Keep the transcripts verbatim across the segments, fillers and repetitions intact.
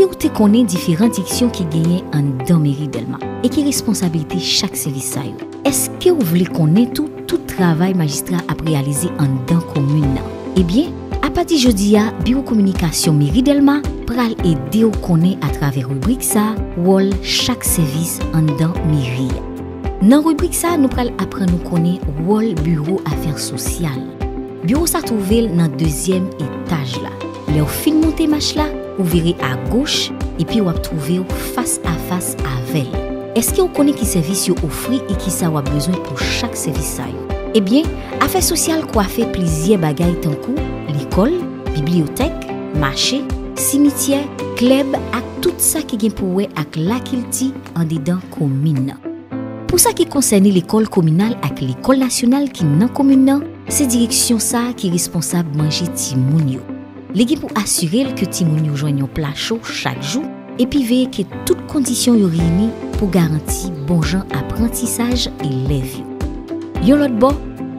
Èske w te konnen diferan direksyon ki genyen anndan meri Dèlma e ki responsablite chak sèvis sa yo? Èske w vle konnen tou tout travay majistra ap reyalize anndan komin nan? Ebyen, apati jodi a, Biwo Kominikasyon Meri Dèlma pral ede w konnen atravè ribrik sa a wòl chak sèvis anndan meri a. Nan ribrik sa a, nou pral aprann ou konnen wòl Biwo Afè Sosyal. Biwo sa twouve l nan dezyèm etaj la. Lè w fin monte mach la, ou vire agoch epi w ap twouve w fas a fas avè l. Èske w konnen ki sèvis yo ofri e kisa w ap bezwen pou chak sèvis sa yo? Ebyen, Afè Sosyal kwafe plizyè bagay tankou lekòl, bibliyotèk, mache, simityè, klèb ak tout sa ki gen pou wè ak lakilti andedan komin nan. Pou sa ki konsène lekòl kominal ak lekòl nasyonal ki nan komin nan, se direksyon sa a ki responsab manje timoun yo. Li gen pou asire l ke timoun yo jwenn yon pla cho chak jou epi veye ke tout kondisyon yo reyini pou garanti bon jan aprantisaj elèv yo. Yon lòt bò,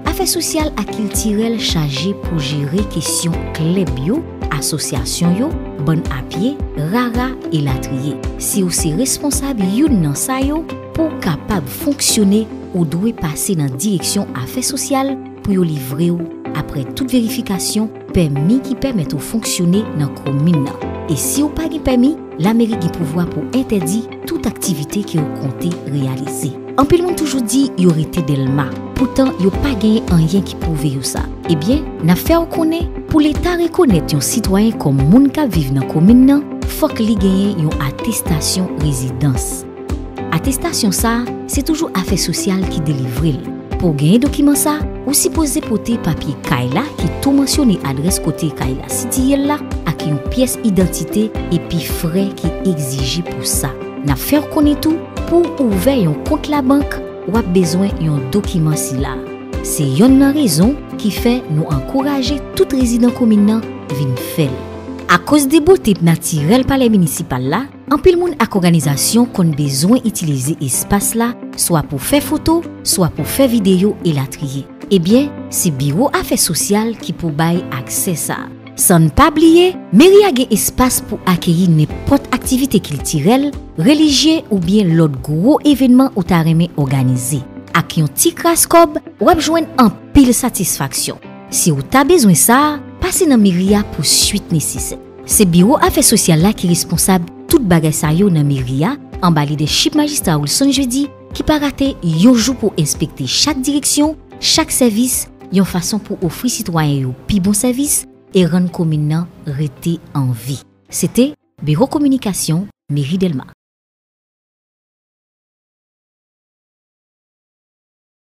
Afè Sosyal ak Kiltirèl chaje pou jere kesyon klèb yo, asosyasyon yo, bann a pye, rara, elatriye. Si w se responsab youn nan sa yo, pou w kapab fonksyone, ou dwe pase nan direksyon Afè Sosyal pou yo livre w, apre tout verifikasyon, pèmi ki pèmèt ou fonksyone nan komin nan. E si w pa gen pèmi, lameri gen pouvwa pou entèdi tout aktivite ke w konte reyalize. Anpil moun toujou di yo rete Dèlma, poutan yo pa genyen anyen ki pwouve yo sa. Ebyen, n ap fè w konnen, pou Leta rekonèt yon sitwayen kòm moun k ap viv nan komin nan, fòk li genyen yon atestasyon rezidans. Atestasyon sa a, se toujou Afè Sosyal ki delivre l. Pou w genyen dokiman sa a, ou sipoze pote papye kay la ki tou mansyone adrès kote kay la sitiye l la ak yon pyès idantite epi frè ki egzije pou sa. N ap fè w konnen tou, pou w ouvè yon kont labank, w ap bezwen yon dokiman sila a. Se yonn nan rezon ki fè nou ankouraje tout rezidan komin nan vin fè l. Akoz de bote natirèl palè minisipal la, anpil moun ak òganizasyon konn bezwen itilize espas la, swa pou fè foto, swa pou fè videyo, elatriye. Ebyen, se Biwo Afè Sosyal ki pou bay aksè sa a. San n pa bliye, meri a gen espas pou akeyi nenpòt aktivite kiltirèl, relijye oubyen lòt gwo evènman ou ta renmen òganize. Ak yon ti kras kòb, w ap jwenn anpil satisfaksyon. Si w ta bezwen sa a, pase nan meri a pou swit nesesè. Se Biwo Afè Sosyal la ki responsab tout bagay sa yo nan meri a, anba lidèchip Majistra Wilson Jeudi, ki pa rate yon jou pou enspekte chak direksyon, chak sèvis, yon fason pou ofri sitwayen yo pi bon sèvis e rann komin nan rete an vi. Se te Biwo Kominikasyon Meri Dèlma.